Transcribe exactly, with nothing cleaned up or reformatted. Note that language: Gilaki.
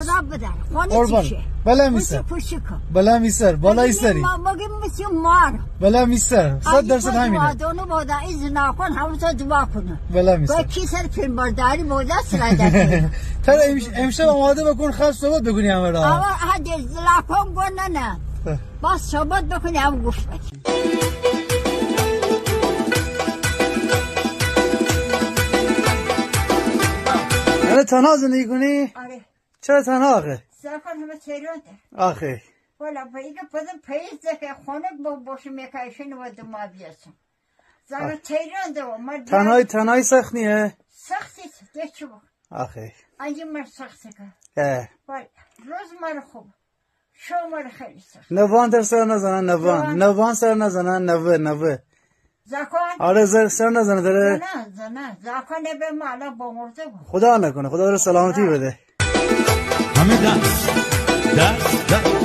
خدا بدار. خونه قربان. چی شه؟ بله می سر. پوشی پوشی کن. بله می سر. بالای سری. ما مگه مثل مار. بله می سر. صد درصد همینه. دعا دونو بادا، ای زناکان همه تو دعا کنه. بله می سر. کی سر فیلمبرداری بادا سر دسته. تره امش-، امشب آماده بکن، خاص صحبت بکنی همه را. آوا، ها، ده زناکان گونه نه. اه. بس صحبت بکنی، هم گوش بدی. یعنی تنها زندگی کنی؟ آره. چرا تنها آخه؟ زاکان همه تهران ده. آخه. والا با ایگه پدم پیز ده که خونه با-، باشم یکایشن و دو ماه بیاسم. زاکان تهران ده و من تنهایی، تنهایی سخت نیه؟ سختی ده چی با؟ آخه. انجی مر سختی که. اه. والا روز مر خوب. شو مر خیلی سخت. نوان در سر نزنن، نوان. نوان. نوان سر نزنن، نوه، نوه. زاکان؟ آره، زر سر نزنه دره. زنه، زنه. زاکان به مالا بمرده بود. خدا نکنه، خدا دره سلامتی بده. همه دست، دست، دست.